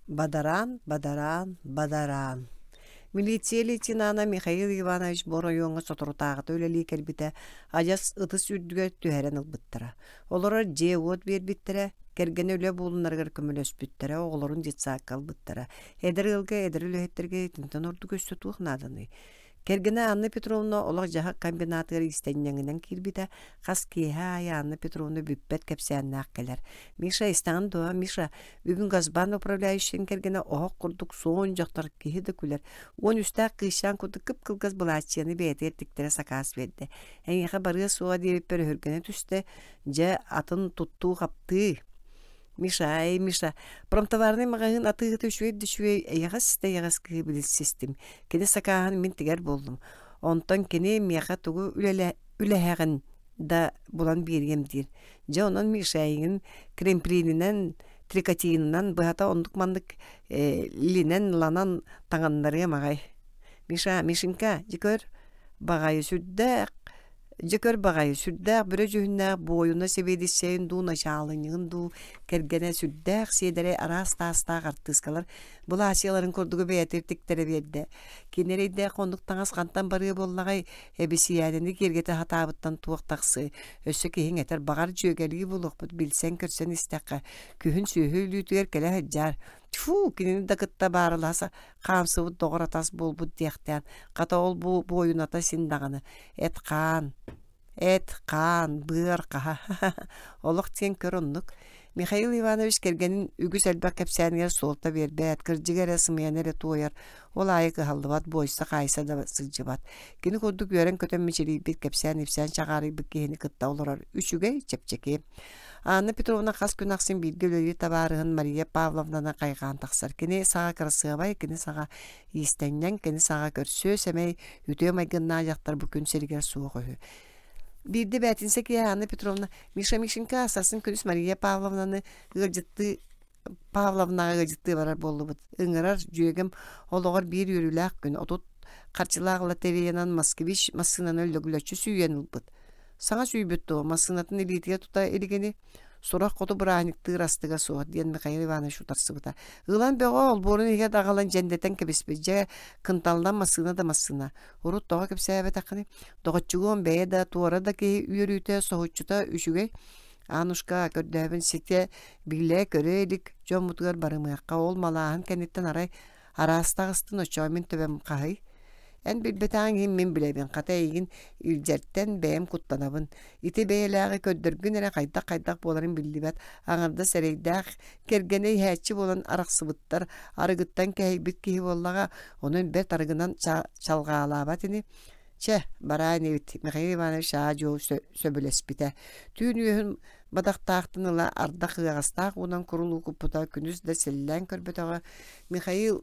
Бадараан, бадараан, бадараан. Милиция лейтенана Михаил Иванович бу оройуоҥҥа соторутааҕыта үлэлии кэлбитэ, адьас ытыс үрдүгэр түһэрэн ылбыттара. Олорор дьиэ-уот биэрбиттэрэ, кэргэнэ үлэ буолунарыгар көмөлөспүттэрэ, оҕолорун детсадка ылбыттара. Эдэр ыалга, эдэр үлэһиттэргэ итинтэн ордук өссө туох нааданый? Кэргэнэ Анна Петровна олох-дьаһах комбинатыгар иистэнньэҥинэн киирбитэ, хас киэһэ аайы Анна Петровна бүппэт кэпсээннээх кэлэр. «Миша, истэҕин дуо, Миша, бүгүн Газбан управляющайын кэргэнэ оһох курдук суон дьахтар киһи да күлэр, 13-тээх кыысчаан курдук кып-кылгас былааччыйаны бэйэтигэр тиктэрэ сакаас биэрдэ. Эйиэхэ барыа суоҕа диэбиппэр өһүргэнэ түстэ, дьэ, атын туттуу-хаптыы». Миша, эй, Миша, промтоварнай маҕаһыын атыыһыта үчүгэй да үчүгэй, эйэҕэс да эйэҕэс кыыһы билсистим. Кини сакааһын мин тигэр буоллум. Онтон кини миэхэ тугу үлэһэҕин да булан биэриэм диир. Дьэ, онон Миша эйигин кремплининэн, трикотинынан, быһата оннук-маннык линэн-ланан таҥыннарыам аҕай. Миша, Мишенька, дьэ көр, баҕайы сүрдээх Дьэ көр баҕайы, сүрдээх бүрэ дьүһүннээх буойуна сэбиэдиссэйин дуу, начаалынньыгын дуу кэргэнэ сүрдээх сиэдэрэй араас таастаах артыыскалар былаачыйаларын курдугу бэйэтигэр тиктэрэ биэрдэ. Кини эрэйдээх оннук таҥас хантан барыа буоллаҕай, эбисийээнэни киэргэтэ сатаабыттан туох тахсыай, өссө киһиҥ этэр баҕар дьүөгэлии буолуохпут билсэн-көрсөн истэххэ, күһүн сүөһү өлүүтүгэр кэлэ сылдьаар. Тьфу, кинини да кытта баарылаһа хаамсыбыт доҕор-атас буолбут диэхтээн, хата ол бу буойуната син даҕаны Эт-хаан, эт-хаан, быар хаһа олох диэн көр оннук. Михаил Иванович кэргэнин үгүс элбэх кэпсээнигэр суолта биэрбэт, кырдьыга эрэ, сымыйаны эрэ туойар, ол аайы кыһаллыбат, буойса-хаайса да сылдьыбат. Кини курдук үөрэн-көтөн мичилийбит, кэпсээн-ипсээн чаҕаарыйбыт киһини кытта олорор үчүгэй, чэпчэки. Анна Петровна хас күн ахсын бииргэ үлэлиир табаарыһын Мария Павловнаны хайҕаан тахсар. Кини саҕа кырасыабай, кини саҕа Иистэнньэҥ кини саҕа көрсүө сэмэй, үтүө майгыннаах дьахтар бу күн сиригэр суох үһү. Биирдэ бээтинсэ киэһэ Анна Петровна Миша Мишенька сарсын күнүс Мария Павловнаны ыалдьыттыы Павловнаҕа ыалдьыттыы барар буоллубут. Ыҥырар дьүөгэм олоҕор биир үөрүүлээх күн 30 харчылаах лотереянан Москвич массыынаны лөглөччү сүүйэн ылбыт. Саҥа сүүйбүт дуо, массыынатын илиитигэр тута илигини сурах хоту бырааһынньыктыыр астыга суох диэн Михаил Иванович утарсыбыта. Ылан бөҕө олбуорун иһигэр аҕалан дьэндэтэн кэбиспит. Дьэ, кынталлан массыына да массыына. Урут тоҕо кэпсээбэтэххиний? Доҕоччугуом бэйэ да, туора да киһи үөрүүтэ, соһуччута үчүгэй. Анушка, көрдөөбүн ситэ билэ-көрө илик дьоммутугар барымыахха. Ол малааһын кэнниттэн арай Араас таҕыстын оччоҕо мин төбөм хаһый? Эн билбэтэҕиҥ иһин мин билэбин, хата эйигин илдьэртэн бэйэм куттанабын. Ити бэйэлээҕи көрдөргүн эрэ хайдах-хайдах буоларын биллибэт, аҥардас эрэйдээх кэргэнэ иһээччи буолан арахсыбыттар, арыгыттан кэһэйбит киһи буоллаҕа, онон бэрт арыгынан чалҕаалаабат ини. Чэ, бараа инибит, Михаил Иванович аа-дьуо сөбүлэспитэ. Түүн үөһүн бадахтаахтан ыла ардах ыаҕастаах уунан курулуу куппута күнүс да силлээн көрбөтөҕө Михаил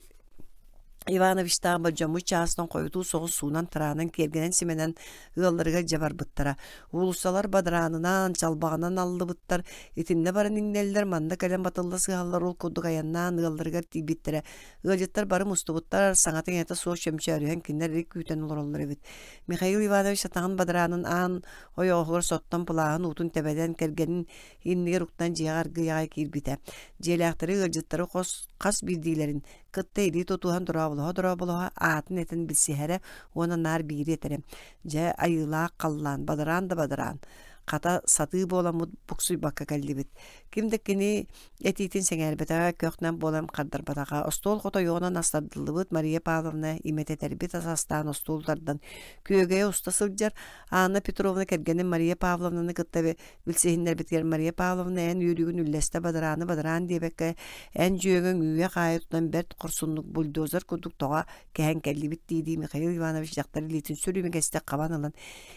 Ивановичтаах болдьоммут чаастан хойутуу соҕус суунан-тараанан киэргэнэн-симэнэн ыалларыгар дьэ барбыттара. Уулуссалар бадараанынан, чалбаҕынан аллыбыттар, итиннэ баран иҥнэллэр, манна кэлэн батылла сыһаллар ол курдук айаннаан ыалларыгар тиийбиттэрэ. Ыалдьыттар бары мустубуттар, саҥата-иҥэтэ суох чөмчөөрүһэн кинилэр эрэ күүтэн олороллор эбит. Михаил Иванович атаҕын бадараанын аан ойоҕоһугар соттон пылааһын уутун тэбэнэн кэргэнин иннигэр уктан дьиэҕэ аргыый аҕай киирбитэ. Дьиэлээхтэри ыалдьыттары хос хас биирдиилэрин кытта илии тутуһан дорооболоһо-дорооболоһо аатын этэн билсиһэрэ уонна наар биири этэрэ: «Дьэ, айыылаах халлаан, бадараан да бадараан, хата сатыы буоламмыт буксуйбакка кэллибит». Ким да кини этиитин сэҥээрбэтэҕэ, көх-нэм буолан хардарбатаҕа. Остуол хотойугунан астардыллыбыт Мария Павловна имэтэтэрбит ас астаан остуол тардан күөгэйэ уста сылдьар Анна Петровна кэргэнин Мария Павловнаны кытта билсиһиннэрбитигэр Мария Павловна эн үөрүүгүн үллэстэ бадарааны бадараан диэбэккэ эн дьүөгэҥ үүйэ-хаайа тутан бэрт хорсуннук бульдозер курдук тоҕо кэһэн кэллибит дии-дии Михаил Иванович дьахтар илиитин сүр имигэстик хабан ылан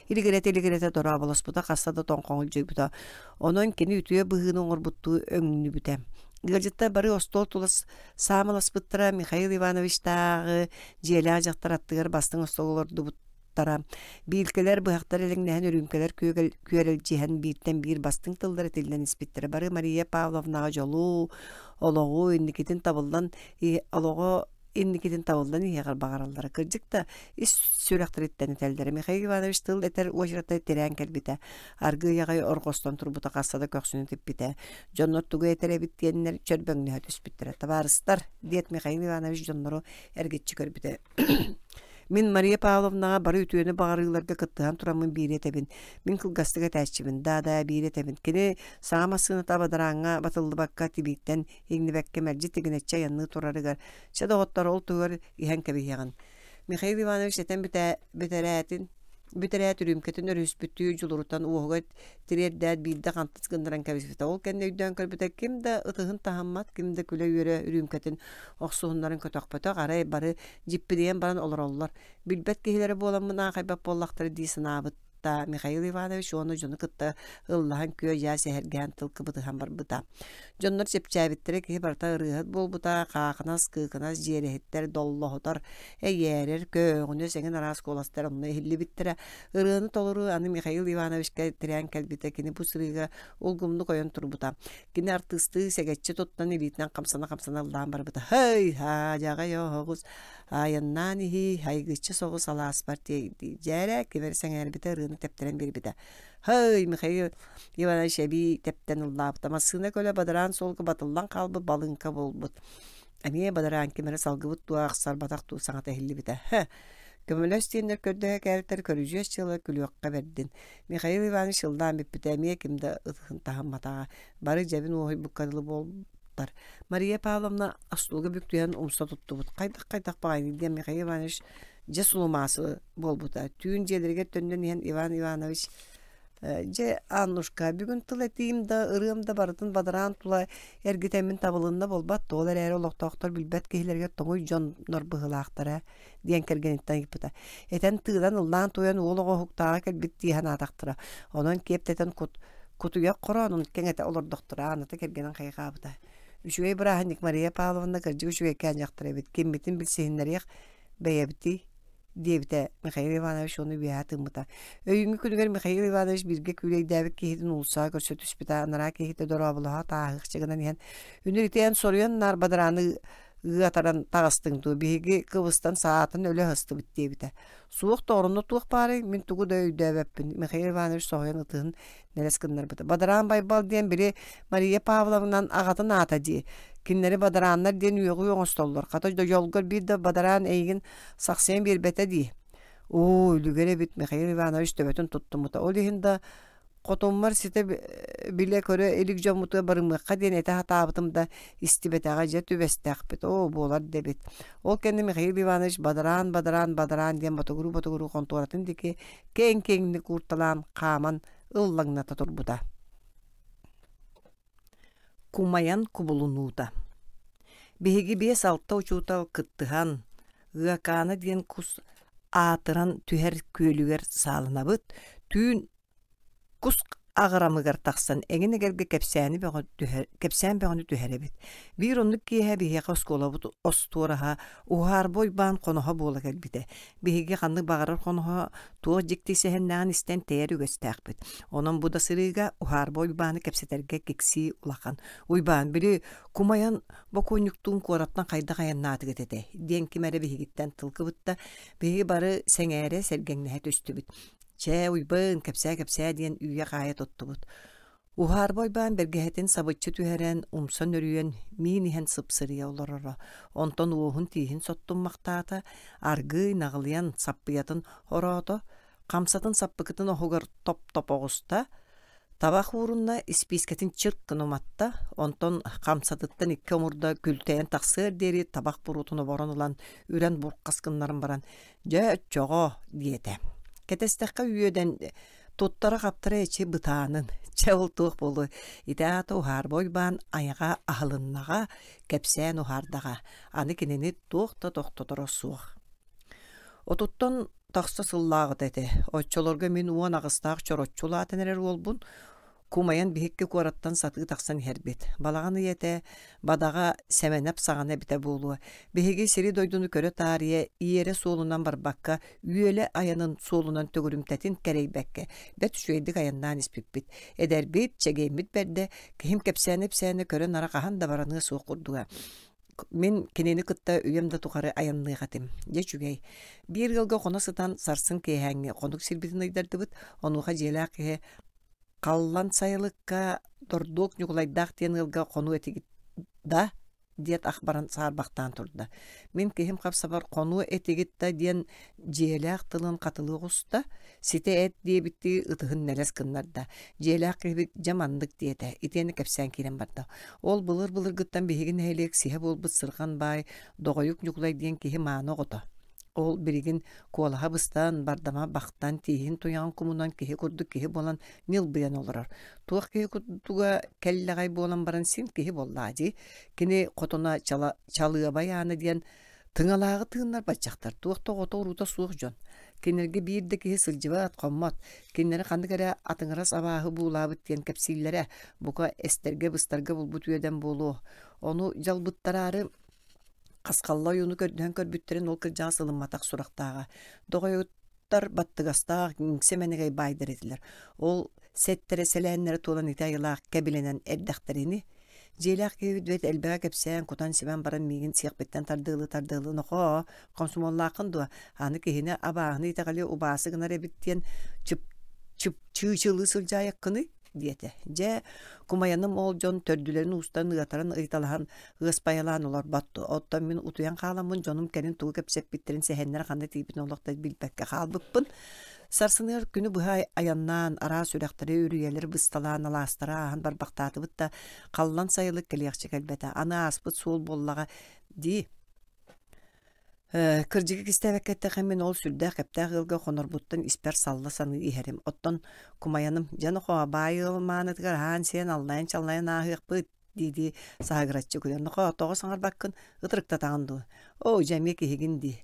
илигирэтэ-илигирэтэ дорооболоспута хаста да тоҥхоҥолдьуйбута. Онон кини үтүө быһыыны оҥорбуттуу өҥнүбүтэ. Ыалдьыттар бары остуол тула саамыласпыттара Михаил Ивановичтааҕы дьиэлээх дьахтар аттыгар бастыҥ остуол олордубут Биилкэлэр, быһахтар элэҥнэһэн, үрүүмкэлэр күөрэлдьиһэн бииртэн биир бастыҥ тыллар этиллэн испиттэрэ. Бары Мария Павловнаҕа дьолу, олоҕу, инникитин табыллан олоҕо инникитин табыллан иһиэҕэр баҕараллара. Кырдьык да, ис сүрэхтэриттэн этэллэрэ. Михаил Иванович тыл этэр уочарата тирээн кэлбитэ. Аргыый аҕай орҕостон турбута хаста да көхсүнү типпитэ. Дьоннор тугу этэр эбит диэннэр чөрбөҥнөһө түспүттэрэ. Табаарыстар, диэт Михаил Иванович дьоннору эргиччи көрбүтэ. Мин Мария Павловнаҕа бары үтүөнү баҕарыыларга кыттыһан тураммын биири этэбин. Мин кылгастык этээччибин, да-да биири этэбин. Кини саҥа массыыната бадарааҥҥа батыллыбакка тибииттэн иҥнибэккэ мэлдьи тигинэччи айанныы турарыгар, чэ доҕоттор, ол туһугар иһэн кэбиһиэҕин. Михаил Иванович этэн бүтэрээтин бүтэрээт үрүүмкэтин өрүһүспүттүү дьулурутан уоһугар тириэрдээт биирдэ хантас гыннаран кэбиспитэ. Ол кэннэ өйдөөн көрбүтэ ким да ытыһын таһыммат, ким да күлэ-үөрэ үрүүмкэтин охсуһуннарын көтөхпөтөх, арай бары дьиппинийэн баран олороллор. Билбэт киһилэрэ буоламмын аахайбат буоллахтара дии санаабыт да Михаил Иванович уонна дьону кытта ыллаһан күө-дьаа сэһэргэһэн тыл кыбытыһан барбыта. Дьоннор чэпчээбиттэрэ киһи барыта ырыаһыт буолбута, хаахынас, кыыкынас, дьиэрэһиттэр, доллоһутар, эйээрэр, көөҕүнэс эҥин араас куоластар онно иһиллибиттэрэ. Ырыаны толоруу аны Михаил Ивановичка тирээн кэлбитэ, кини бу сырыыга улгумнук ойон турбута. Кини артыыстыы сэгэччи туттан илиитинэн хамсана-хамсана ыллаан барбыта. «Һэй, хаадьаҕай оһоҕус, айаннаан иһии, айгыччы соҕус алааспар тиэйдии». Дьээрэ, ким эрэ сэҥээрбитэ ырыаны тэптэрэн биэрбитэ. «Һэй, Михаил Иванович эбии тэптэн ыллаабыта. Массыына көлө бадараан суолга батыллан хаалбыт балыыҥка буолбут. Эмиэ бадараан ким эрэ салгыбыт дуу, ахсарбатах дуу саҥата иһиллибитэ. Һэ, көмөлөс диэннэр көрдөһө кээлтэр көрүдьүөс дьыала күлүөххэ бэрдин. Михаил Иванович ыллаан бүппүтэ эмиэ ким да ытыһын таһымматаҕа. Бары дьэбин уоһуйбукка дылы буолбуттар. Мария Павловна остуолга бүк түһэн умса туттубут. Хайдах-хайдах баҕайыный диэн Михаил Иванович дьэ сулумаасы буолбута. Түүн дьиэлэригэр төннөн иһэн Иван Иванович Дьэ, Аннушка, бүгүн тыл этиим да, ырыам да барытын бадараан тула эргитэммин табылынна буолбат дуо, ол эрээри олохтоохтор билбэт киһилэригэр тоҥуй дьоннор быһыылаахтара диэн кэргэниттэн ыйыппыта. Этэн тыынан ыллаан-туойан уол оҕо уһуктааҕа кэлбит дии санаатахтара. Онон киэптэтэн кут кутуйах хороонун кэҥэтэ олордохторо, Ааната кэргэнин хайҕаабыта. Үчүгэй бырааһынньык Мария Павловна кырдьык үчүгэйкээн дьахтар эбит, киммитин билсиһиннэриэх бэйэбитий диэбитэ Михаил Иванович уону үөһэ тыыммыта. Өйүүҥҥү күнүгэр Михаил Иванович бииргэ күүлэйдээбит киһитин уулуссаҕа көрсө түспүтэ, анараа киһитэ дорооболоһо тааһыахча гынан иһэн, «Үнүр ити эн соруйан наар бадарааны ыатаран таҕыстыҥ дуу, биһиги кыбыстан саатын өлө сыстыбыт» диэбитэ. «Суох да орунна туох баарый, мин тугу да өйдөөбөппүн», Михаил Иванович соһуйан ытыһын нэлэс гыннарбыта. Бадараан Байбал диэн били Мария Павловнан аҕатын аата дии. Кинилэри бадарааннар диэн үөҕүү оҥостоллор. Хата дьолгор биир да бадараан эйигин сахсыйан биэрбэтэ дии. Оо, үлүгэр эбит Михаил Иванович төбөтүн туттуммута. Ол иһин да хотуммар ситэ билэ-көрө илик дьоммутугар барымыахха диэн этэ сатаабытым да истибэтэҕэ дьэ түбэстэхпит. Оо, буолар да эбит. Ол кэннэ Михаил Иванович бадараан, бадараан, бадараан диэн ботугуруу-ботугуруу хонтуоратын диэки киэҥ-киэҥник уурталаан хааман ыллаҥната турбута. Кумайан кубулунуута Биһиги биэс-алта учуутал кыттыһан, Ыакаана диэн кус аатыран түһэр күөлүгэр сааланабыт, түүн Кус аҕырамыгар тахсан эҥин эгэлгэ кэпсээни бөҕө түһэр, кэпсээн бөҕөнү түһэрэбит. Биир оннук киэһэ биһиэхэ оскуолабыт остуораһа Уһаарба Уйбаан хоноһо буола кэлбитэ. Биһиги ханнык баҕарар хоноһо туох дьикти сэһэннээҕин истэн тэйэр үгэстээхпит. Онон бу да сырыыга Уһаарба Уйбааны кэпсэтэргэ киксии улахан. Уйбаан, били кумайан бокуонньуктуун куораттан хайдах айаннаатыгыт этэ диэн ким эрэ биһигиттэн тыл кыбытта. Биһиги бары сэҥээрэ сэргэҥнэһэ түстүбүт. Чээ, Уйбаан, кэпсээ-кэпсээ диэн үүйэ-хаайа туттубут. Уһаарба Уйбаан бэргэһэтин сабыччы түһэрэн, умса нөрүйэн, миин иһэн сыпсырыйа олороро. Онтон уоһун-тииһин соттуммахтаата, аргыый наҕылыйан саппыйатын ороото, хамсатын саппыкытын оһугар топ-топ оҕуста, табах уурунна, испиискэтин чырк гына уматта, онтон хамсатыттан икки омурда күлтэйэн тахсыар диэри табах буруотун оборон ылан, үрэн буркас гыннаран баран, Дьэ, оччоҕо, диэтэ. Кэтэстэххэ үөдэн туттара-хаптара эчи бытаанын. Чэ, ол туох буолуой, ити аата уһаарба Уйбаан айаҕа аһылыннаҕа, кэпсээн уһаардаҕа, аны кинини туох да тохтоторо суох. Отуттан тахса сыллааҕыта этэ. Оччолорго мин 18-таах чороччу улаатан эрэр уолбун Кумайан биһикки куораттан сатыы тахсан иһэрбит. Балаҕан ыйа этэ, бадаҕа Сэмэнэп саҕана эбитэ буолуо. Биһиги сири-дойдуну көрө таарыйа, иэрэ суолунан барбакка, үөлэ айанын суолунан төгүрүмтэтин кэрэйбэккэ, бэрт үчүгэйдик айаннаан испиппит. Эдэрбит, чэгиэммит бэрдэ, киһим кэпсээнэ-ипсээнэ көрөн-ара хаһан да бараныа суох курдуга. Мин кинини кытта үйэм да тухары айанныах этим. Дьэ үчүгэй. Биир ыалга хоно сытан сарсын киэһээҥҥи хонук сирбитин ыйдардыбыт. Онуоха дьиэлээх киһи Халлан сайылыкка Тордуок Ньукулайдаах диэн ыалга хонуу этигит да диэт ах баран саарбахтаан турда. Мин киһим хапсабар хонуо этигит да диэн дьиэлээх тылын хатылыы оҕуста, ситэ эт диэбиттии ытыһын нэлэс гыннарда. Дьиэлээх киһибит дьэ маннык диэтэ, итиэннэ кэпсээн киирэн барда. Ол былыр-былыргыттан биһиги нэһилиэк сиһэ буолбут сырҕан баай Доҕойук Ньукулай диэн киһи мааны оҕото. Ол билигин куолаһа быстан, бардама бахтан, тииһин туйаҕын кумунан киһи курдук киһи буолан ньылбыйан олорор. Туох киһи курдуга кэллэҕэй буолан баран син киһи буоллаа дии. Кини хотуна чала, Чалыабай Аана диэн тыҥалааҕы тыыннар баччахтар, туох да оҕото-уруута суох дьон. Кинилэргэ биир да киһи сылдьыбат, хоммот. Кинилэри ханнык эрэ атыҥырас абааһы буулаабыт диэн кэпсииллэрэ, бука, эстэргэ-быстарга булбут үөдэн буолуо. Ону дьалбыттараары Хасхалла ойууну көрдөһөн көрбүттэрин ол кырдьаҕас ылымматах сурахтааҕа. Доҕойуттар баттыгастаах, иҥсэ мэнэгэй баайдар этилэр. Ол сэттэрэ сэлээннэрэ туолан ити айылаах кэбилэнэн эрдэхтэрини Дьиэлээх киһибит бэт элбэҕи кэпсээн, кутан-симэн баран миигин сиэхпиттэн тардыалыы-тардыалыы нохоо, хомсомуоллааххын дуо, аны киһини абааһыны итэҕэли убаасы гынар эбит диэн чып чып чыычылыы сылдьаайаккыный диэтэ. Дьэ, кумайаным ол дьон төрдүлэрин уустан ыатаран ыйыталаһан ыаспайалаан олорбот. Оттон мин утуйан хааламмын дьонум кэлин тугу кэпсэппиттэрин сэһэннэрэ ханна тиийбитин олох да билбэккэ хаалбыппын. Сарсыныгар күнү быһа айаннаан, араас үрэхтэри, үрүйэлэри бысталаан, алаастары ааһан барбахтаатыбыт да, халлан сайылык кэлиэхчэ кэлбэтэ. Аны ааспыт суол буоллаҕа дии. Кырдьыгы кистээбэккэ эттэххэ, мин ол сүрдээх кэптээх ыалга хонорбуттан испэр салла саныы иһэрим. Оттон кумайаным, дьэ нохоо, баай ыал маанытыгар аһаан-сиэн, аллайан-чаллайан ааһыахпыт дии-дии саһыгыраччы күлэр. Нохоо, тоҕо саҥарбаккын, ытырыктатаҕын дуо? Оо, дьэ эмиэ киһигин дии.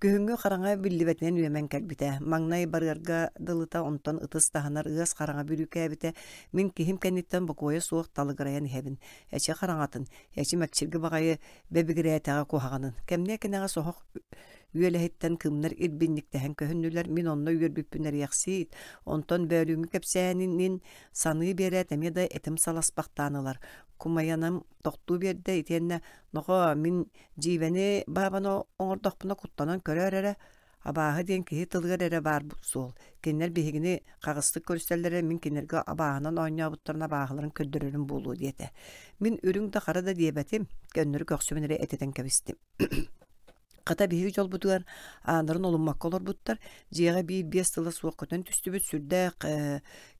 Күһүҥҥү хараҥа биллибэтинэн үөмэн кэлбитэ. Маҥнай барыарга дылыта, онтон ытыс таһынар ыас хараҥа бүрүүкээбитэ. Мин киһим кэнниттэн бокуойа суох талыгырайан иһэбин. Эчи хараҥатын, эчи мэкчирги баҕайы бэбигирээтэҕэ куһаҕанын. Кэмниэ кэнэҕэс оһох үөлэһиттэн кыымнар ирбинньиктэһэн көһүннүлэр. Мин онно үөрбүппүн эриэхсиит. Онтон бөөлүүҥҥү кэпсээнин саныы биэрээт эмиэ да этим саласпахтаан ылар. Кумайаным тохтуу биэрдэ итиэннэ нохоо мин дьиибэни баабаны оҥордохпуна куттанан көрөөр эрэ Абааһы диэн киһи тылыгар эрэ баар суол. Кинилэр биһигини хаҕыстык көрүсэллэрэ, мин кинилэргэ абааһынан оонньообуттарын абааһыларын көрдөрөрүм буолуо диэтэ. Мин үрүҥ да хара да диэбэтим, көннөрү көхсүбүн эрэ этитэн кэбистим. Хата биһиги дьолбутугар ааннарын олуммакка олорбуттар, дьиэҕэ биир-биэс тыла суох көтөн түстүбүт, сүрдээх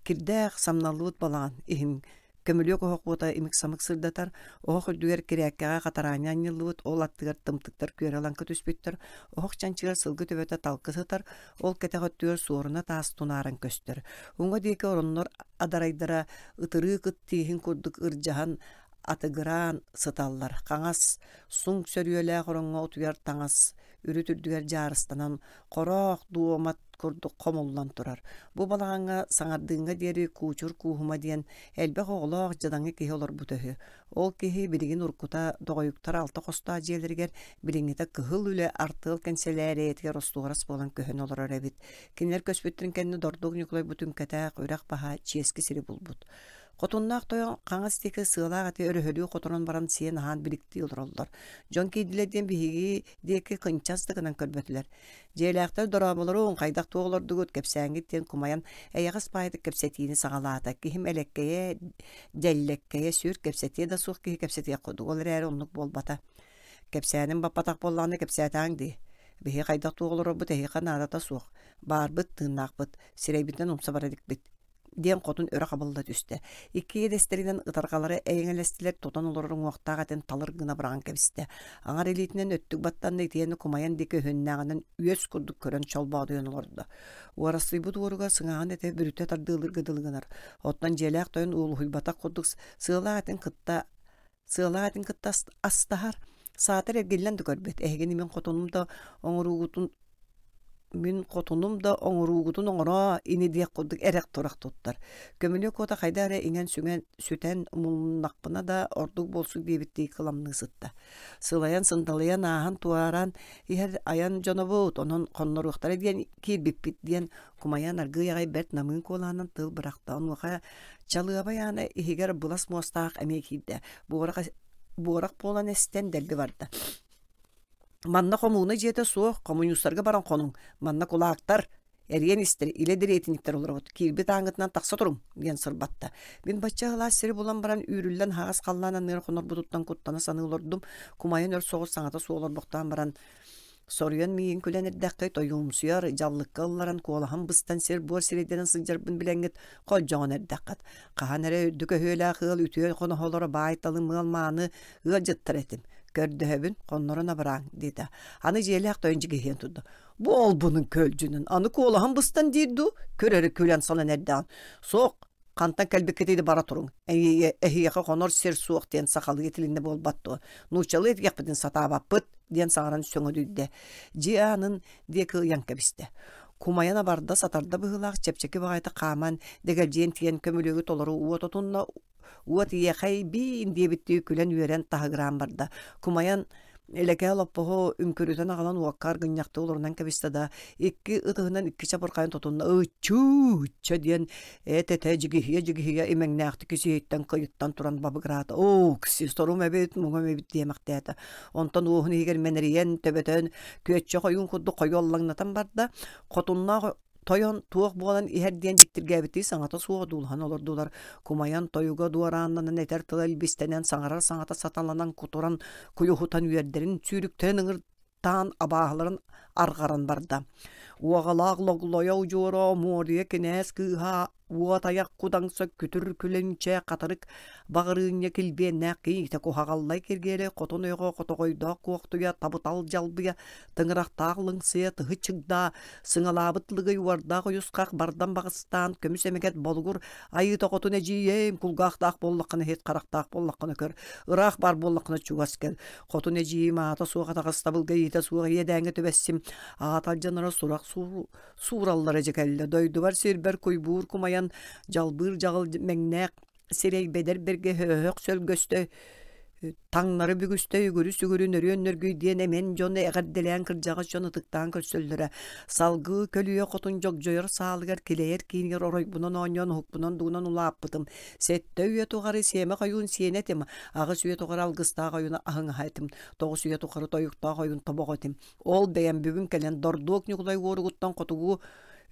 кирдээх, самналлыбыт балаҕан иһин Көмүлүөк оһох уота имик-самык сырдатар, оһох үрдүгэр кирээккэҕэ хатараанньа анньыллыбыт, ол аттыгар тымтыктар күөрэ-лаҥкы түспүттэр, оһох чанчыгар сылгы төбөтө талкы сытар, ол кэтэх өттүгэр суоруна таас тунааран көстөр. Уҥа диэки ороннор адарайдара ытырыы кыт тииһин курдук ырдьаһан атыгыраан сыталлар. Хаҥас суҥ сөрүөлээх ороҥҥо утуйар таҥас үрүт үрдүгэр дьаарыстанан хороох дуомат курдук хомуллан турар. Бу балаҕаҥҥа саҥардыыҥҥа диэри Куучур Кууһума диэн элбэх оҕолоох дьадаҥы киһи олорбута үһү. Ол киһи билигин уруккута Доҕойуктар алта хостоох дьиэлэригэр, билиҥҥитэ Кыһыл Үлэ артыал кэнсэлээрийэтигэр остуорас буолан көһөн олорор эбит. Кинилэр көспүттэрин кэннэ Дордук Ньукулай бу түҥкэтэх үрэх баһа чиэски сири булбут. Хотуннаах тойон хаҥас диэки сыалаах эти өрөһөлүү хоторон баран сиэн-аһаан биликтии олороллор. Дьон киирдилэр диэн биһиги диэки кынчас да гынан көрбөтүлэр. Дьиэлээхтэр дорооболоруҥ, хайдах туох олордугут, кэпсээҥҥит диэн кумайан эйэҕэс баайдык кэпсэтиини саҕалаата. Киһим элэккэйэ, дэллэккэйэ сүр, кэпсэтиэ да суох киһи кэпсэтиэх курдук, ол эрээри оннук буолбата. Кэпсээним баппатах буоллаҕына кэпсээтэҕиҥ дии. Биһи хайдах туох олорорбут эһиэхэ наадата суох. Баарбыт, тыыннаахпыт, сирэйбитинэн умса бара иликпит диэн хотун өрө хабылла түстэ. Икки иэдэстэринэн ытарҕалара эйэҥэлэстилэр, тутан олорор уҥуохтаах этин талыр гына быраҕан кэбистэ. Аҥар илиитинэн өттүк баттанна итиэннэ кумайан диэки өһүннээҕинэн үөс курдук көрөн чолбоодуйан олордо. Уорастыйбыт уоругар сыҥааҕын этэ бүрүтэ тардыалыырга дылы гынар. Оттон дьиэлээх тойон уолуһуйбатах курдук сыалаах этин кытта сыалаах этин кытта астаһар. Саатар эргиллэн да көрбөт. Эһигини мин хотунум да оҥоруугутун мин хотунум да оҥоруугутун оҥороо ини диэх курдук эрэх-турах туттар. Көмүлүөк уота хайдах эрэ иҥэн-сүҥэн сүтэн умулуннахпына да ордук буолсук диэбиттии кыламныы сытта. Сылайан сындалыйан ааһан туораан иһэр айан дьонобут, онон хонноруохтара диэн киирбиппит диэн кумайан аргыый аҕай бэрт намыын куолаанан тыл бырахта. Онуоха Чалыабай аана иһигэр былас муостаах эмиэ киирдэ. Буорах буорах буолан эстэн дэлби барда. Манна хомууна дьиэтэ суох, хомуньуустарга баран хонуҥ. Манна кулаактар, эриэн истэр, илэ дэриэтинниктэр олоробут. Киирбит ааҥҥытынан тахса туруҥ, диэн сырбатта. Мин бачча ыһылаас сири булан баран үүрүллэн аһаҕас халлаан анныгар хонорбутуттан куттана саныы олордум. Кумайан өр соҕус саҥата суох олорбохтоон баран Соруйан миигин күлэн эрдэххит, ойуумсуйар, дьаллыкка ылларан куолаһым быстан сир-буор сирэйдэнэн сылдьарбын билэҥҥит холдьоҕон эрдэххит. Хаһан эрэ үрдүк өһүөлээх ыал үтүө хоноһолоро баай-талым ыал мааны ыалдьыттар этим. Көрдөһөбүн, хоннорон абырааҥ, диэтэ. Аны дьиэлээх тойон дьигиһийэн турда. Бу олбунун көлдьүнүн, аны куолаһым быстан диир дуу? Көр эрэ күлэн салан эрдэҕин. Суох, хантан кэлбиккитий да бара туруҥ. Эһиэхэ хонор сир суох диэн сахалыы этилиннэ буолбат дуо? Нууччалыы этиэхпитин сатаабаппыт, диэн саҥаран сөҥөдүйдэ. Дьиэ аанын диэки ыйан кэбистэ. Кумайан абарда, сатарда быһыылаах чэпчэки баҕайытык хааман, дэгэлдьийэн тиийэн көмүлүөгү толору уот отунна, уот ийэхэй биин диэбиттии күлэн-үөрэн таһыгыраан барда. Кумайан Илэкээ олоппоһу үҥкүрүтэн аҕалан уокка аргынньахтыы олорунан кэбистэ да, икки ытыһынан икки чабырҕайын тутунна ыччуу ычча диэн эт-этэ дьигиһийэ-дьигиһийэ имэҥнээхтик ис-иһиттэн кыйыттан туран бабыгыраата. Оо, сорум эбит, муҥум эбит диэмэхтээтэ. Онтон уоһун иһигэр мэнэрийэн, төбөтөн, күөччэх ойуун курдук хойуоллаҥнатан барда. Хотуннаах Тойон туох буолан иһэр диэн дьиктиргээбиттии саҥата суох одуулаһан олордулар. Кумайан тойуга дуорааннанан этэр тыла илбистэнэн, саҥарар саҥата саталанан кутуран, куйуһутан үөрдэрин, сүүрүктэрин ыҥыртаан абааһыларын арҕаран барда. Уоҕалаах Логлойо удьуора Муоруйа кинээс кыыһа уот айах кудаҥса күтүр күлүнчэ хатырык Баҕырыынньа килбиэннээх кийиитэ куһаҕаллай киргиэлэй хотун ойоҕо хотоҕойдоох куохтуйа табытал дьалбыйа тыҥырахтаах лыҥсыйа тыһы чыгдаа сыҥалаабыт лыгый уордаах уйусхах бардан баҕыстаан көмүс эмэгэт болугур айыыта хотун эдьиийэм кулгаахтаах буоллаххына иһит харахтаах буоллаххына көр ыраах баар буоллаххына чугас кэл хотун эдьиийим аата суох атаҕастабылга иитэ суох иэдээҥҥэ түбэстим аата алдьанара сурах суураллара дьэ кэллэ дойдубар сирбэр куйбуур кумайан дьалбыыр дьаҕыл мэҥнээх сирэй бэдэр бэргэ һөөһөх сөлгөстө таҥнары бүгүстэ үгүрү-сүгүрү нөрүөн нөргүй диэн эмэн дьон эҕэрдэлээн кырдьаҕас дьон ытыктаан көрсөллөрө. Салгыы көлүйэ хотун дьогдьойор саалыгар килэйэр киинигэр оройбунан оонньоон уһукпунан дугунан улааппытым. Сэттэ үйэ тухары сиэмэх ойуун сиэнэ этим, аҕыс үйэ тухары алгыстаах ойуун аһыҥаһа этим, тоҕус үйэ тухары тойуктаах ойуун тобоҕо этим. Ол бэйэм бүгүн кэлэн Дордуок Ньукулай уоругуттан хотугу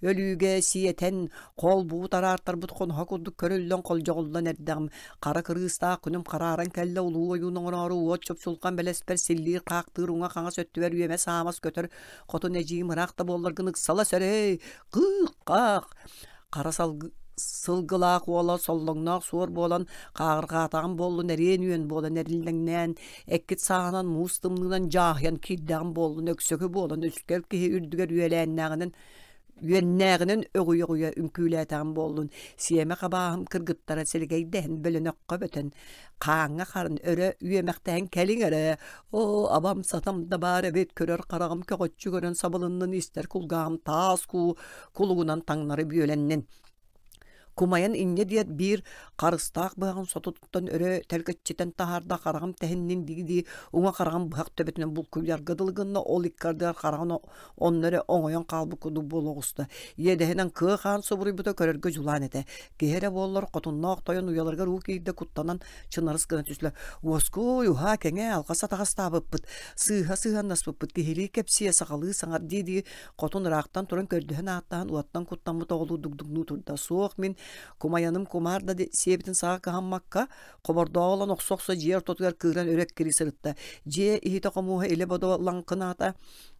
өлүүгэ сиэтэн, холбуу тараартарбыт хоноһо курдук көрүллэн холдьоҕуллан эрдэҕим. Хара кырыыстаах күнүм харааран кэллэ улуу ойуун оҥороору уот чопчулҕан бэлэспэр силлиир хаахтыыр уҥа-хаҥас өттүбэр үөмэ-саамас көтөр хотун эдьиийим ыраах да буолларгын ыксала сөрөй кыых-хаах хара сылгылаах уола соллоҥноох суор буолан хааҕырҕаатаҕым буоллун эриэн үөн буолан эриллэҥнээн эккит сааһынан муус тымныынан дьааһыйан киирдэҕим буоллун өксөкү буолан үскэл киһи үрдүгэр үөлээннээҕинэн үөннээҕинэн өҕүйэ-өҕүйэ үҥкүүлээтэҕим буоллун сиэмэ хабааһым кыргыттара силигэйдэһэн бөлөнөххө бөтөн хааҥҥа харын өрө үөмэхтэһэн кэлиҥ эрэ оо абам сатам да баар эбит көрөр хараҕым көҕөччү көрөн сабылыннын истэр кулгааҕым таас куу кулугунан таҥнары бүөлэннин Кумайан инньэ диэт биир харыстаах быһаҕын сототуттан өрө тэлгэччитэн таһаарда хараҕым тэһиннин дии-дии уҥа хараҕын быһах төбөтүнэн булкуйарга дылы гынна ол икки ардыгар хараҕын онно эрэ оҥойон хаалбыт курдук буола оҕуста. Иэдэһинэн кыа хаан субуруйбута көрөргө дьулаан этэ. Киһи эрэ буоллар хотуннаах тойон уйаларыгар уу киирдэ куттанан чынарыс гына түстүлэр. Уоскуй, уһаа, кэҥээ, алҕас атаҕастаабыппыт, сыыһа сыһыаннаспыппыт, киһилии кэпсиэ, сахалыы саҥар дии-дии Хотун ыраахтан туран көрдөһөн ааттаһан уоттан куттаммыт оҕолуу дугдугнуу турда. Суох мин кумайаным кумаар да сиэбитин саҕа кыһаммакка, хобордооҕу ылан охсо-охсо дьиэ ортотугар кыыран өрө эккирии сырытта. Дьиэ иһитэ-хомуоһа илэ-бодо лаҥкынаата,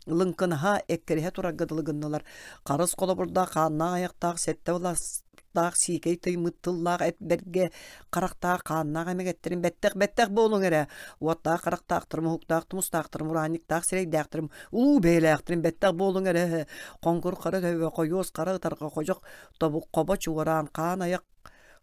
лыҥкынаһа, эккирэһэ турарга дылы гыннылар. Харыс холобурдаах хааннаах айахтаах сэттэ быластаах сиикэй тыймыт тыллаах эт бэргэ харахтаах хааннаах эмэгэттэрин бэттэх-бэттэх буолуҥ эрэ уоттаах харахтаахтарым уһуктаах тумустаахтарым ураанньыктаах сирэйдээхтэрим Улуу бэйэлээхтэрин бэттэх буолуҥ эрэ, хоҥкур хара төбө, хойуос хара ытарҕа ходьох тобук хобо чуораан хаан айах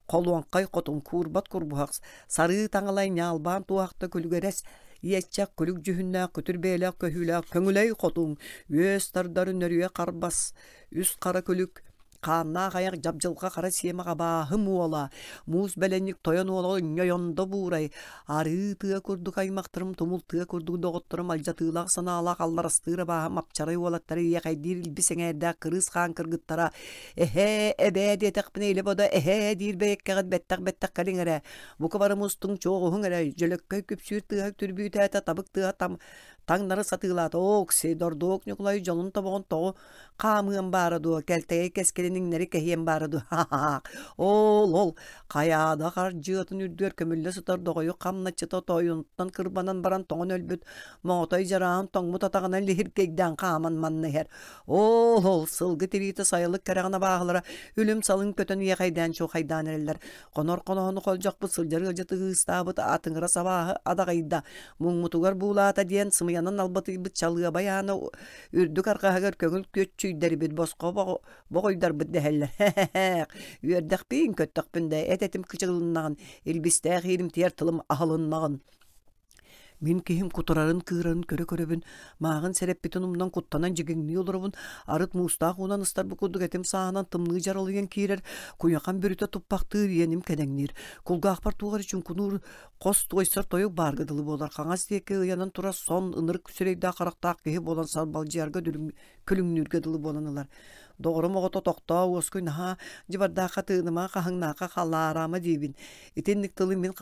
холуоҥхай хотун куурбат курбуһах сарыы таҥалай ньаалбаан туоһахта күлүгэрэс иэччэх күлүк дьүһүннээх күтүр бэйэлээх көһүүлээх көҥүлэй хотун үөс тардары нөрүйэ харбас үс хара күлүк. Хааннаах айах дьабдьылҕа хара сиэмэх абааһы муола, муус бэлэнньик тойон уола ньойондо буурай, арыы тыа курдук аймахтарым, тумул тыа курдук доҕотторум алдьатыылаах санаалаах алларастыыр абааһым апчарай уолаттары иэхэйдиир илбис эҥээрдээх кырыыс хаан кыргыттара «Эһээ, эбээ» диэтэхпинэ илэ-бодо «эһээ» диир бэйэккэҕит бэттэх-бэттэх кэлиҥ эрэ, бука бары мустуҥ чуоҕуһуҥ эрэ, дьөлөккөй күпсүүр тыаһа түрбүүтээтэ, табык тыаһа там таҥнары сатыылаата, оокси, Дордуок Ньукулай дьолун тобоҕун тоҕу хаамыам баара дуо, кэлтэйэй кэскилин иҥнэри кэһиэм баара дуо, ха-ха-ха, ол-ол, хайаада хардьыатын үрдүгэр көмүллэ сытар доҕойу хамначчыта тоойунтан кырбанан баран тоҥон өлбүт моҕотой дьараан тоҥмут атаҕынан лиһиргэйдээн хааман манна иһэр. Ол-ол, сылгы тириитэ сайылык кэрэҕин абааһылара үлүм-салыҥ көтөн иэхэйдээн чуохайдаан эрэллэр. Хонор хоноһону холдьохпут сылдьар ыалдьыты ыыстаабыт атыҥырас абааһы адаҕыйда. Муҥмутугар буулаата диэн сымыйанан албатыйбыт чалыабай аана үрдүк арҕаһыгар көҥүл күөччүйдэрбит босхо боҕойдарбыт дэһэллэр. Һэ-һэ-һээх, үөрдэхпиин, көттөхпүн да эт-этим кычылыннаҕын, илбистээх ииримтийэр тылым аһылыннаҕын. Мин киһим кутурарын кыырарын көрө-көрөбүн, мааҕын сэрэппитин умнан куттанан дьигиҥнии олоробун, арыт муустаах уунан ыстарбыт курдук этим сааһынан тымныы дьаралыйан киирэр, куйахан бүрүтэ туппахтыыр иэним кэдэҥниир. Кулгаахпар туох эрэ чуҥкунуур хос туойсар тойук баарга дылы буолар, хаҥас диэки ыйанан турар сон ынырык сирэйдээх харахтаах киһи буолан сарбалдьыйарга күлүҥнүүргэ дылы буолан ылар. Доҕорум оҕото тохтоо уоскуй наһаа дьыбардаахха тыыныма хаһыҥнаахха халаараама диибин. Итинник тылы мин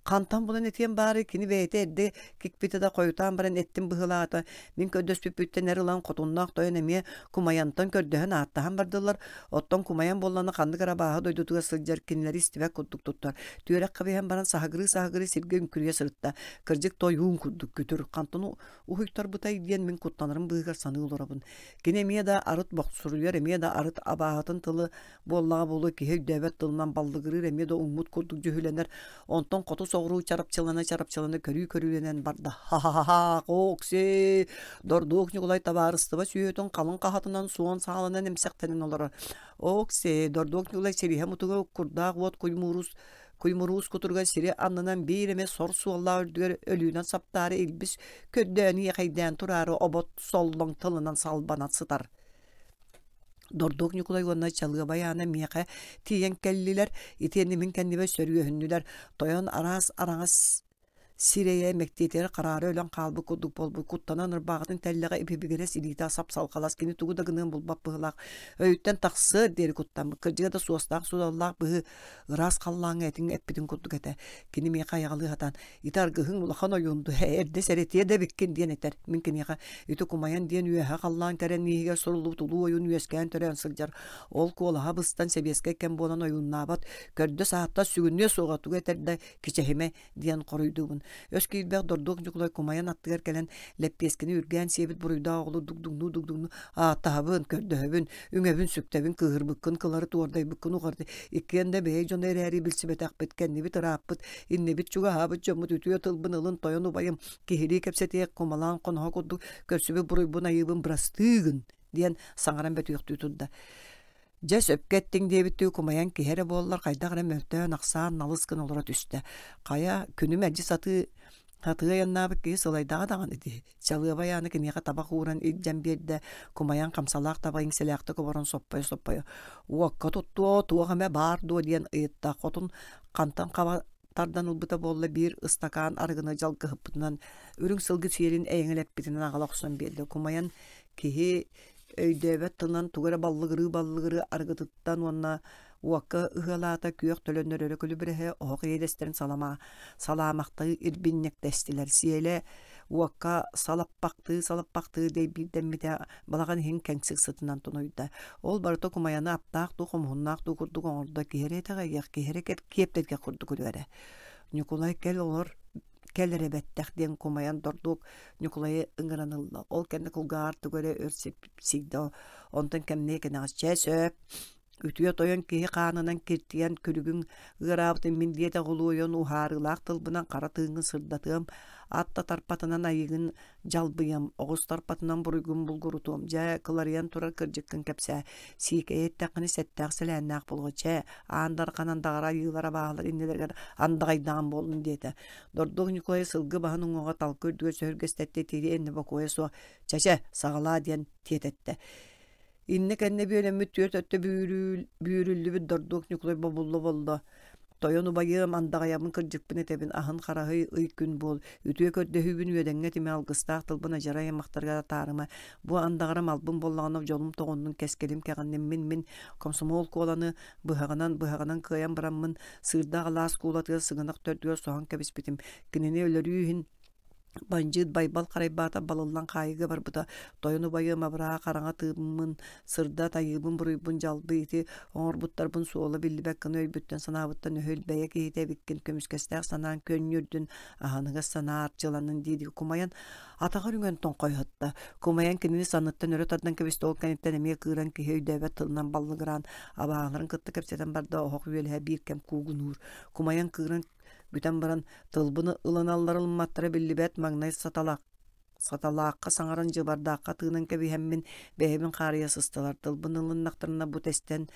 Хантан булан этиэм баарый, кини бэйэтэ эрдэ кикпитэ да хойутаан баран эттим быһыылаата. Мин көрдөспүппүттэн эр ылан хотуннаах тойон эмиэ кумайантан көрдөһөн ааттаһан бардылар. Оттон кумайан буоллаҕына ханнык эрэ абааһы дойдутугар сылдьар кинилэри истибэт курдук туттар. Түөрэх кэбиһэн баран саһыгырыы-саһыгырыы сиргэ үҥкүрүйэ сырытта. Кырдьык тойуун курдук күтүр. Хантан уһуйтарбытай диэн мин куттанарым быыһыгар саныы олоробун. Кини эмиэ да арыт бохсуруйар, эмиэ да арыт абааһытын тылы буоллаҕа буолуо киһи өйдөөбөт тылынан баллыгырыыр эмиэ да уҥмут курдук дьүһүлэнэр, онтон хоту соҕуруу чарапчылана-чарапчылана көрүү-көрүүлэнэн барда. Ха-ха-ха, Хоокси! Дордуок Ньукулай табаарыстыба сүөһүтүн халыҥ хаһатынан суон саалынан эмсэхтэнэн олорор. Окси, Дордуок Ньукулай силиһэ мутуга курдаах уот куймуурус куймуруус кутуруга сири аннынан биир эмэ сор суоллаах үрдүгэр өлүүнэн саптаары илбис көрдөөн иэхэйдээн тураары обот соллоҥ тылынан салбанан сытар. Дордуок Ньукулай уонна Чалыабай Аана миэхэ тиийэн кэллилэр, итиэннэ мин кэннибэр сөрүөһүннүлэр, тойон араас араҥас сирэйэ мэктиэтигэр хараара өлөн хаалбыт курдук буолбут, куттанан ырбааҕытын тэллэҕэ ибибигирэс илиитэ сап-салҕалас, кини тугу да гыныан булбат быһыылаах, өйүттэн тахсыар диэри куттаммыт, кырдьыга да суостаах суодаллаах быһыы ыраас халлааҥҥа этиҥ эппитин курдук этэ. Кини миэхэ айаҕалыы сатаан, ити аргыһыҥ улахан ойуун дуо, эрдэ сэрэтиэ да эбиккин диэн этэр. Мин киниэхэ ити кумайан диэн үөһэ халлаан кэрэн иһигэр суруллубут улуу ойуун үөскээн төрөөн сылдьар. Ол куолаһа быстан сэбиэскэй кэм буолан ойууннаабат, көрдө саатта сүгүннүө суоҕа тугу этэр да кичэһимэ диэн хоруйдуубун. Өс киирбэх Дордуок Ньукулай кумайан аттыгар кэлэн лэппиэскэни үргээн сиэбит буруйдаах оҕолу дугдуҥнуу-дугдуҥнуу ааттаһабын, көрдөһөбүн, үҥэбин, сүктэбин, кыыһырбыккын кылары туордайбыккын уҕарды иккиэн да бэйэ дьоно эрээри билсибэтэхпит, кэннибит ырааппыт, иннибит чугаһаабыт дьоммут үтүө тылбын ылын тойон убайым киһилии кэпсэтиэх кумалаан хоноһо курдук көрсүбүт буруйбун айыыбын бырастыы гын диэн саҥаран бөтүөхтүү турда. Дьэ, сөпкө эттиҥ диэбиттии кумайан киһи эрэ буоллар хайдах эрэ мөлтөөн-ахсаан налыс гына олоро түстэ. Хайа, күнү мэлдьи сатыы сатыы айаннаабыт киһи сылайдаҕа даҕаны дии. Чалыабай ааны киниэхэ табах ууран илдьэн биэрдэ, кумайан хамсалаах таба иҥсэлээхтик оборон соппойо-соппойо «Уокка туттуо, туох эмэ баар дуо?» диэн ыйытта. Хотун хантан хаба тардан ылбыта буолла биир ыстакаан арыгыны дьалгыһыппытынан үрүҥ сылгы сиэлин эйэҥэлэппитинэн аҕала охсон биэрдэ. Кумайан киһи өйдөөбөт тылынан тугу эрэ баллыгырыы-баллыгырыы арыгытыттан уонна уокка ыһыалаата күөх төлөннөр өрө күлүбүрэһэ оһох иэдэстэрин салама салаамахтыы ирбинньэктэстилэр сиэлэ уокка салаппахтыы салаппахтыы дэйбиирдэммитэ балаҕан иһин кэҥсик сытынан тунуйда ол барыта кумайаны аптаах дуу хомуһуннаах дуу курдук оҥордо киһи эрэ итэҕэйиэх киһи эрэ киэптэргэ курдук үрүөрэ Ньукулай кэл олор кэл эрэ бэттэх диэн кумайан Дордуок Ньукулайы ыҥыран ылла. Ол кэннэ кулгааҕар тугу эрэ өр сирдэ, онтон кэмниэ кэнэҕэс чэ сөп үтүө тойон киһи хаанынан киртийэн күлүгүҥ ыараабытын мин диэтэх улуойан уһаарыылаах тылбынан хара тыыҥҥын сырдатыам, ат да тарпатынан айыгын дьалбыйам, оҕус тарпатынан буруйгун булгурутуом, дьэ, кыларыйан турар кырдьыккын кэпсээ, сиикэйи эттэххинэ сэттээх сэлээннээх буолуо, чэ, аан дархан андаҕара айыылар абааһылар иннилэригэр андаҕайдаҕым буоллун диэтэ. Дордуох Ньукулай сылгы баһын уҥуоҕа талкы үрдүгэр сөһүргэстэттэ тириэннэ бокуойа суох «Чэ-чэ, саҕалаа» диэн тиэтэттэ. Иннэ-кэннэ бүөлэммит түөрт өттө бүүрүллүбүт Дордуок Ньукулай бобулла болло. Тойон убайыам, андаҕайабын кырдьыкпын этэбин, аһын хараһый ый күн буол, үтүө көрдөһүүбүн үөдэҥҥэ этимэ, алгыстаах тылбын адьарай аймахтарга атаарыма, бу андаҕарым албын буоллаҕына дьолум тоҕоннун, кэскилим кэҕиннин, мин мин комсомол Куоланы быһаҕынан быһаҕынан кыайан бараммын, сыырдаах алаас куулатыгар сыгынах төрдүгэр соһон кэбиспитим, кинини өлөрүү иһин Бандьыыт Байбал Харайбаатап балыллан хаайыыга барбыта, тойон убайым абыраа хараҥа тыыммын, сырдат айыыбын-буруйбун дьалбы ити оҥорбуттарбын суола биллибэт гына өйбүттэн-санаабыттан өһүл бэйэ киһитэ эбиккин көмүскэстээх санаан көнньүөрдүн, аһыныгас санаа арчыланнын дии-дии кумайан атаҕар үҥэн тоҥхойһутта. Кумайан кинини санныттан өрө тардан кэбистэ, ол кэнниттэн эмиэ кыыран киһи өйдөөбөт тылынан баллыгыраан абааһыларын кытта кэпсэтэн барда, оһох үөлэһэ биир кэм куугунуур. Кумайан кыыран Бүтэн баран тылбын ылыналлар ылымматтара биллибэт маҥнай саталаах саталаахха саҥаран дьыбардаахха тыынан кэбиһэммин бэйэбин хаарыйа сыстылар тылбын ылыннахтарына бу тэстэн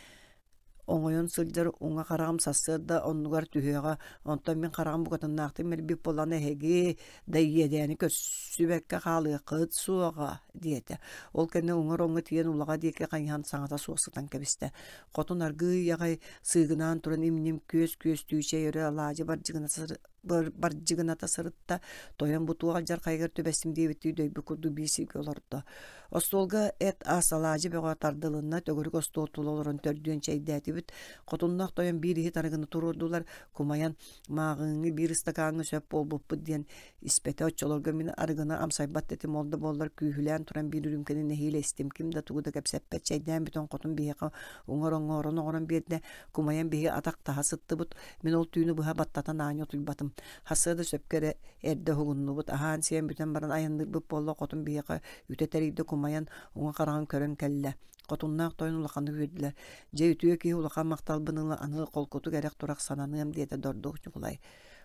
оҥойон сылдьар уҥа хараҕым сарсыарда оннугар түһүөҕэ онтон мин хараҕым букатыннаахтык мэлбит буолан эһиги да иэдээни көрсүбэккэ хаалыаххыт суоҕа диэтэ ол кэннэ уҥар оҥҥо тиийэн улаҕа диэки хайыһан саҥата суох сытан кэбистэ Хотун аргыый аҕай сыыгынаан туран им-ньим күөс-күөстүү чэй өрө алаадьы бардьыгыната сырытта, тойон бу туох алдьархайыгар түбэстим диэбиттии дөйбүт курдук биир сиргэ олордо. Остуолга эт-ас алаадьы бөҕө тардылынна, төгүрүк остуол тула олорон төрдүөн чэйдээтибит. Хотуннаах тойон биир иһит арыгыны туруордулар, кумайан мааҕыҥҥы биир ыстакааҥҥа сөп буолбуппут диэн Испэтэ оччолорго мин арыгыны амсайбат этим, ол да буоллар күүһүлээн туран биир үрүүмкэни нэһиилэ истим, ким да тугу да кэпсэппэт, чэйдээн бүтэн хотун биһиэхэ уҥар оҥорон оҥорон биэрдэ, кумайан биһиги атах таһа сыттыбыт, мин ол түүнү быһа баттатан аанньа утуйбатым. Хасыа да сөпкө эрэ эрдэ уһугуннубут, аһаан-сиэн бүтэн баран айанныырбыт буолла, хотун биһиэхэ үтэ тэрийдэ, кумайан уҥа хараҕын көрөн кэллэ. Хотуннаах тойон улаханнык үөрдүлэр. Дьэ үтүө киһи улахан махталбын ыла аны холкутук эрэх-турах сананыам диэтэ Дордуох Ньукулай.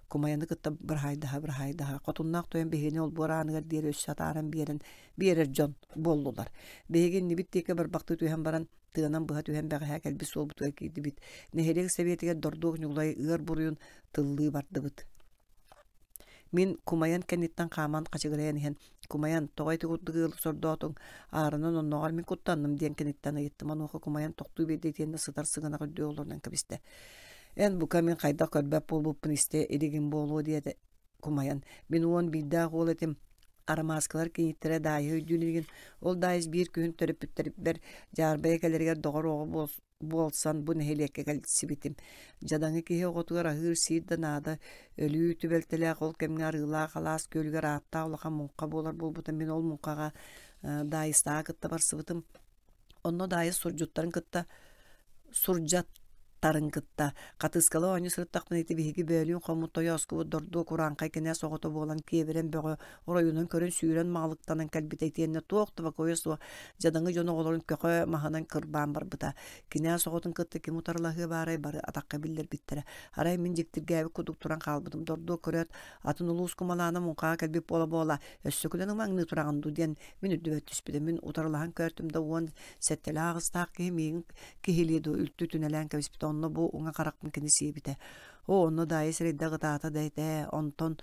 Кумайаны кытта быраһаайдаһа-быраһаайдаһа, хотуннаах тойон биһигини олбуор ааныгар диэри өссө атааран биэрэн биэрэр дьон буоллулар. Биһиги иннибит диэки барбахтыы түһэн баран, тыанан быһа түһэн бэҕэһээ кэлбит суолбутугар киирдибит. Нэһилиэк сэбиэтигэр Дордуох Ньукулай ыар буруйун тыллыы бардыбыт. Мин кумайан кэнниттэн хааман хачыгырайан иһэн, «Кумайан, тоҕо ити курдук ыалы сордоотуҥ? Ааранан оннооҕор мин куттанным» диэн киниттэн ыйыттым. Онуоха кумайан тохтуу биэрдэ итиэннэ сытар сыгынах үрдүгэр олорунан кэбистэ. Эн бука мин хайдах көрбөт буолбуппун истэ илигим буолуо диэтэ кумайан. Мин уон биирдээх уол этим. Арамааскалар киниттэрэ Даайыһы өйдүүн илигин. Ол Даайыс биир күһүн төрөппүттэрбэр дьаарбайа кэлэригэр доҕор оҕо буолсан бу нэһилиэккэ кэлсибитим. Дьадаҥы киһи оҕотугар аһыыр-сиир да наада. Өлүү түбэлтэлээх ол кэмҥэ Арыылаах алаас күөлүгэр ааттаах улахан муҥха буолар буолбута. Мин ол муҥхаҕа Даайыстааҕы кытта барсыбытым. Онно Даайыс сурдьуттарын кытта сурдьаттарын кытта хатыыскала оонньуу сырыттахпына ити биһиги бөөлүүн хоммут тойооскубут дордуо курааҥхай кинээс оҕото буолан киэбирэн бөҕө оройунан көрөн сүүрэн маҕалыктанан кэлбитэ итиэннэ туох да бокуойа суох дьадаҥы дьон оҕолорун көхө маһынан кырбаан барбыта. Кинээс оҕотун кытта ким утарылаһыа баарай бары атахха биллэрбиттэрэ. Арай мин дьиктиргээбит курдук туран хаалбытым. Дордуо көрөөт атын улуус кумалаана муҥхаҕа кэлбит буола-буола өссө күлэн ымаҥныы тураҕын дуу диэн Мин үрдүбэр түспүтэ. Мин утарылаһан көртүм да уон сэттэлээх аҕыстаах киһи миигин киһилии дуу үлтү түнэлээн кэбиспитэ. Онно бу уҥа харахпын кини сиэбитэ. Оо, онно Даайа сирэйдэх ытаата да этэ. Онтон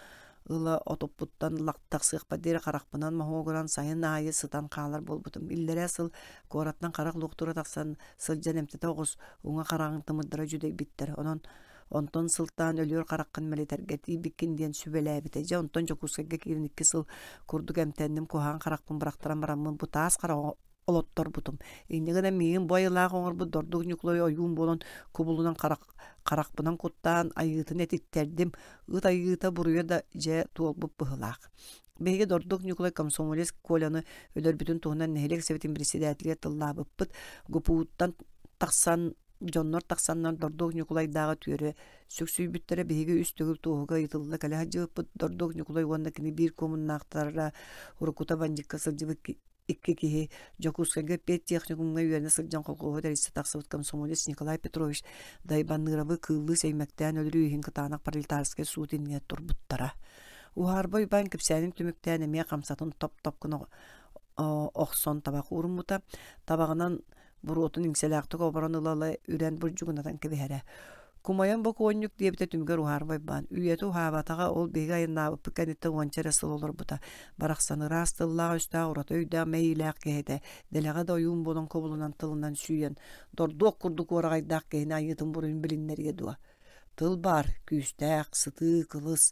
ыла отуппуттан тахсыахпар диэри харахпынан моһуогуран сайын аайы сытан хаалар буолбутум. Иллэрээ сыл куораттан харах луохтуура тахсан сылдьан эмтэтэ оҕус, уҥа хараҕыҥ тымырдара дьүдэйбиттэр. Онон Онтон сылтаан өлүөр хараххын мэлитэргэ тиийбиккин диэн сүбэлээбитэ. Дьэ, онтон Дьокуускайга киирэн икки сыл курдук эмтэнним, куһаҕан харахпын бырахтаран бараммын бу таас хараҕы олотторбутум. Инньэ гынан миигин бу айылаах оҥорбут Дордук Ньукулай ойуун буолан кубулунан харах, харахпынан куттаан айыытын этиттэрдим. Ыт айыыта буруйа да дьэ туолбут быһыылаах. Биһиги Дордук Ньукулай комсомолец Коляны өлөрбүтүн туһунан нэһилиэк сэбиэтин председателигэр тыллаабыппыт. ГПУ-ттан тахсан Дьоннор тахсаннар Дордуок Ньукулайдааҕы түөрэ сүксүйбүттэрэ биһиги үс төгүл туоһуга ыйытылла кэлэ сылдьыбыппыт. Дордуок Ньукулай уонна кини биир куомуннаахтара уруккута бандьыыкка сылдьыбыт икки киһи Дьокуускайга педтехникумҥа үөрэнэ сылдьан колхуоһу тэрийсэ тахсыбыт комсомолец Николай Петрович Дайбанныырабы кыыллыы сэймэктээн өлөрүү иһин кытаанах пролетарскай суут иннигэр турбуттара. Уһаарба Уйбаан кэпсээнин түмүктээн эмиэ хамсатын топ-топ гына охсон табах ууруммута. Табаҕынан буруотун иҥсэлээхтик оборон ыла-ыла үрэн бурдьугунатан кэбиһэрэ. Кумайан бокуонньук диэбитэ түмүгэр уһаарба Уйбаан. Үйэтэ уһаабатаҕа, ол биһиги айаннаабыппыт кэнниттэн уонча эрэ сыл олорбута. Барахсан ыраас тыллаах-өстөөх, ураты өйдөөх мэйиилээх киһи этэ. Дэлэҕэ да ойуун буолан кубулунан тылынан сүүйэн, дордуох курдук уораҕайдаах киһини айыытын-буруйун билиннэриэ дуо? Тыл баар, күүстээх, сытыы, кылыс.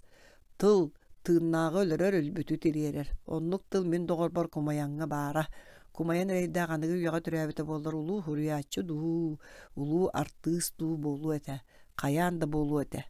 Тыл, тыыннааҕы өлөрөр, өлбүтү тириэрэр. Оннук тыл мин доҕорбор Кумайаҥҥа баара. Кумайан эрэйдээх аныгы үйэҕэ төрөөбүтэ буоллар улуу суруйааччы дуу, улуу артыыс дуу буолуо этэ. Хайаан да буолуо этэ.